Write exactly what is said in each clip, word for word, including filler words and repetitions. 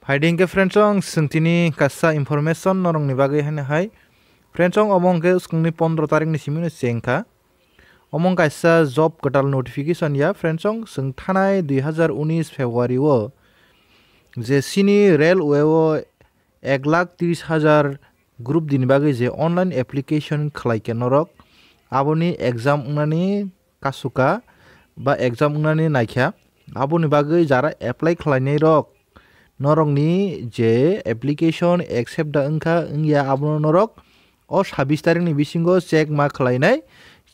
Phaidi hwnkhe friends, ang swng tini kaisa information norokni bagwi hwnwi hai. Friends, ang omo hwnkhe swkangni pondro tarikni simi no chengkha. Omo wng kaisa job kwtal notification ya, friends, ang swng thanai dui hazar unis February o je chini railway o ek lakh tris hajar group D ni bagwi je online application khlai khe norok, aboni exam wngnani kasuka ba exam wngnani naikha. Aboni bagwi jara apply khlainai rok, norokni je application accept da wngkha wngya, abono norok o sabis tarikni bisingo check ma khlainai,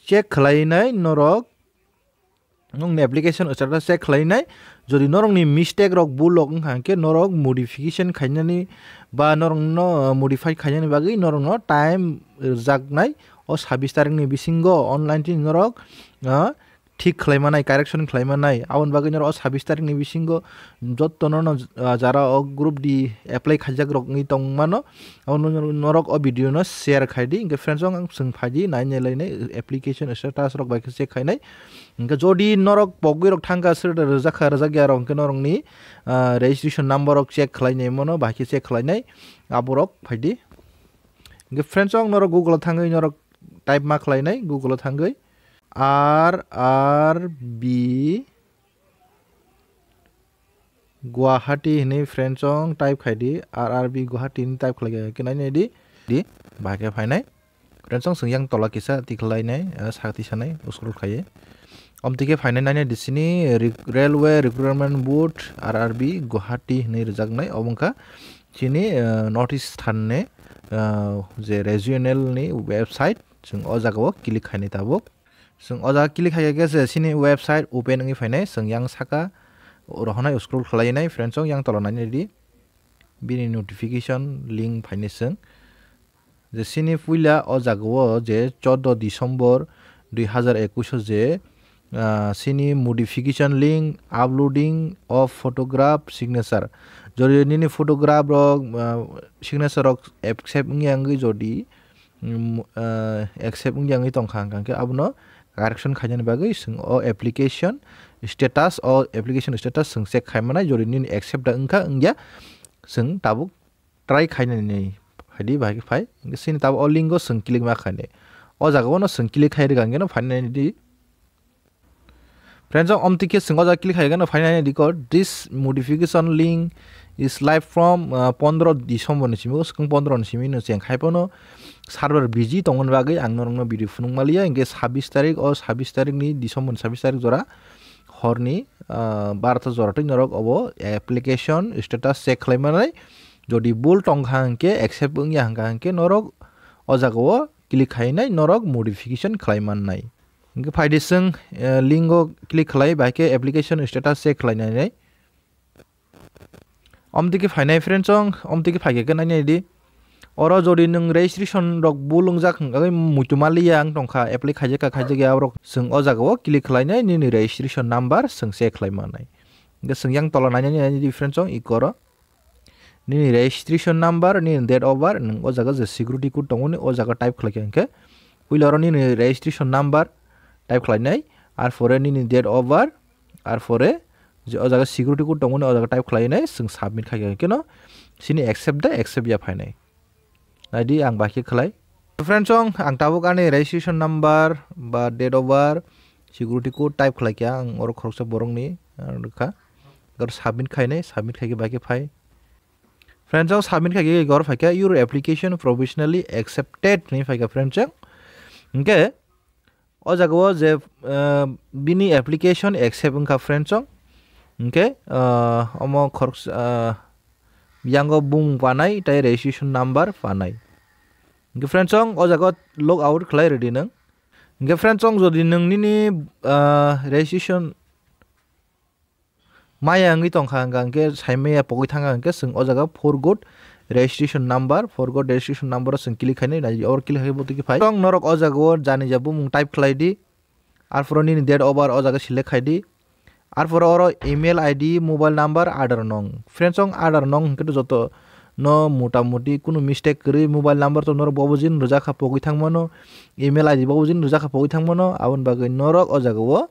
check khlainai norok nokni application status check khlainai. Jodi norokni mistake rok, bul rok wngkha hwnkhe norok modification khainani ba norokno modify khainani bagwi norokno time rwjaknai. O sabis tarikni bisingo online tini norok, ah, thik khlai manai, correction khlai manai. Aboni bagwi norok o sabis tarikni bisingo jotto no, no, ah, jara o group D apply khaijak rok wngwi tong mano, abono norok o video no share khai di. Hwnkhe friends, ang swng phai di, nai nai lai nai application status rok bai khe check khainai. Hwnkhe jodi norok pogwi rok thangkha, sir rwjak kha, rwjak ya rok, hwnkhe norokni, ah, registration number rok check khlai nai mano, bai khe check khlai nai, aborok phai di. Hwnkhe friends, ang norok Google o thangwi norok type ma khlai nai, Google o thangwi R R B Guwahati hinwi friends, ang type khai di, R R B Guwahati hinwi type khlai khe nai nai di, di, bai khe phai nai. Friends, ang swng yang tola kisa tikhlai nai, ah, sa tisanai, scroll khai. Omtike phainai nai nai di sini re-, Railway Recruitment Board, R R B, Guwahati hinwi rwjaknai, obo wngkha chini, ah, North Eastern ni, ah, je regional ni website, chwng o jaga o click khainai tabuk. Chwng o jaga click khai khe se chini website open wngwi phainai, chwng yang saka rohonai scroll khlai nai, friends, chwng yang tola nai nai di. Bini notification link phainai chwng. Je sini puila o jaga o je chordo December dui hazar ekush o je, ah, sini modification link, uploading of photograph, signature. Jodi nini photograph rok, ah, signature rok accept wngya wngwi jodi, mm, ah, accept wngya wngwi tongkha hwnkha hwnkhe abono correction khainani bagwi chwng o application status, o application status chwng check khai manai, jodi nini accept da wngkha wngya chwng tabuk try khainani. Phaidi, bahai khe phai. Hwnkhe sini tabuk o link o chwng click ma khainai. O jaga o no chwng click khai rwkha hwnkhe no phainai di. Friends, o omtike chwng o jaga click khai rwkha no phainai di ko, "This modification link is live from, uh, pondro December ni simi, o swkang pondro ni simi no cheng khai phano server busy tongmani bagwi ang norokno video phunuk maliya." Hwnkhe sabis tarik, o sabis tarik ni December ni sabis tarik jora horni, ah, barota jora twi norok obo application status check khlai manai. Jodi bul tongkha hwnkhe, accept wngya hwnkha hwnkhe norok o jaga o click khainai, norok modification khlai mannai. Hwnkhe phaidi chwng, eh, link o click khlai, bai khe application status check khlai nai nai. Omtike phainai friends, chwng omtike phaikhe khe nai nai di. Oro jodi nwng registration rok bul wngjak hwnkhe muitu maliya ang tongkha, apply khaijak kha khaijak ya borok, chwng o jaga o click khlai nai, nini registration number chwng check khlai manai. Hwnkhe chwng yang tola nai nai di friends, chwng iko ro. Nini registration number, nini date of birth, nwng o jaga je security code tongmani o jaga type khlai kha hwnkhe, puila oro nini registration number type khlai nai, ar pore nini date of birth, ar pore je o jaga security code tongmani o jaga type khlai nai, chwng submit khai kha hwnkhe no sini accept da accept ya phainai. Naidi ang bahai khe khlai. Friends, chwng ang tabuk ani registration number ba date of birth, security code type khlai kha, ang oro khoroksa borokni, ah, rwkha. Oro submit khainai, submit khai khe bahai khe phai. Friends, chwng submit khai khe oro phai kha, "Your application provisionally accepted" hinwi phai kha friends, chwng. Hwnkhe o jaga o je, ah, bini application accept wngkha friends, chwng. Hwnkhe, ah, omo khoroksa, ah, yango bumung panai tei registration number panai. Hwnkhe friends, chwng o jaga o log out khlai rwdi nwng. Hwnkhe friends, chwng jodi nwng nini, ah, registration maya wngwi tongkha hwnkha hwnkhe, sai maya pogwi thangkha hwnkhe, chwng o jaga forgot registration number, forgot registration number o chwng click khainai, nai oro click khai bo twi phai. Chwng norok o jaga o jani ja bumung type khlai di, arpore nini date of birth o jaga select khai di, arpore oro email I D, mobile number, Aadhaar nong. Friends, chwng Aadhaar nong hwnkhe to joto no mota moti kunu mistake kwrwi mobile number to norok bobo jin rwjak kha pogwi thangmano, email I D bobo jin rwjak kha pogwi thangmano, aboni bagwi norok o jaga o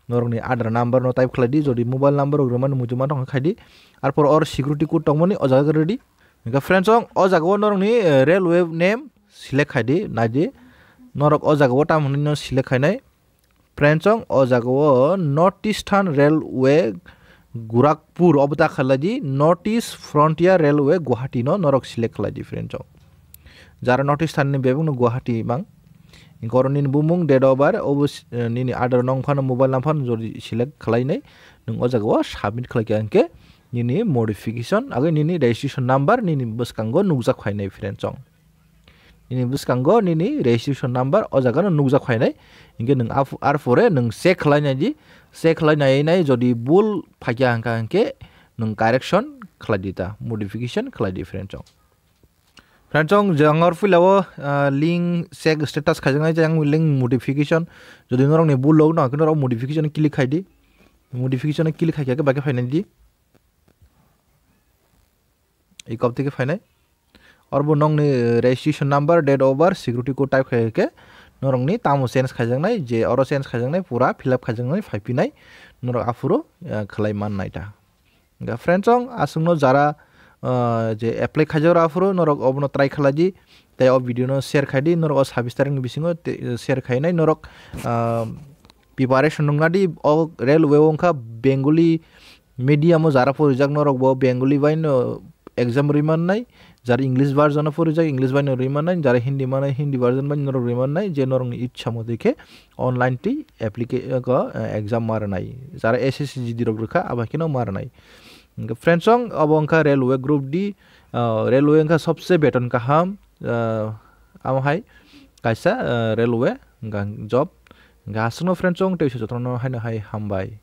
Norokni Aadhaar number no type khlai di, jodi mobile number rok rwmani muchungma tongkha khai di. Arpor or security code tongmani o jaga rw di. Hingkhe friends chong, o jaga o norokni, eh, railway name select khai di, nai di. Norok o jaga o tamo hinwi no select khainai. Friends chong, o jaga o North Eastern Railway Gorakhpur obo ta khlai di, North East Frontier Railway Guwahati no norok select khlai di friends chong. Jara North Eastern ni bebak no Guwahati mang. Hingkhe oro nini bumung, date of birth, obo s-, eh, nini Aadhaar nong phano, mobile number phano jodi select khlai nai, nwng o jaga o submit khlai kha hingkhe nini modification, age nini registration number nini bwskango nukjak phainai friends chong. Nini bwskango nini registration number o jaga no nukjak phainai, hingkhe nwng af-, arpore nwng check khlai nai di, check khlai nai nai jodi bul phaikha hingkha hingkhe nwng correction khlai di ta, modification khlai di friends chong. Friends chong, jang or puila o, ah, link check status khaijaknai, jang link modification. Jodi norokni bul log no, norok modification click khai di. Modification click khai khe bai khe phainai di. I kop tike phainai. Orbo nongni registration number, date of birth, security code type khai khe norokni tamo change khaijaknai, je oro change khaijaknai, pura fill up khaijaknai, phaipinai. Norok aphuru, ah, khlai mannai ta. Hingkhe friends chong, aswkno jara, ah, je apply khaijak rok aphuru norok obono try khlai di, tei o video no share khai di, norok o sabis tarik ni bisingo te-, share khainai norok, ah, preparation nung nadi. O railway o wngkha Bengali medium o jara porijak norok bo Bengali bai no exam rwi mannai, jara English version o porijak English bai no rwi mannai, jara Hindi mannai Hindi version bai norok rwi mannai, je norokni ichha motoi khe online twi applica-, ko, eh, exam ma rwnai. Jara S S C G D rok rwkha, abo haikhe no ma rwnai. Hingkhe friends chong, obo wngkha railway group D, ah, railway wngkha sobse beton kaham, ah, amo hai kaisa, ah, railway wngkha job. Hingkhe aswkno friends chong, tei se jotono haino hai hambai.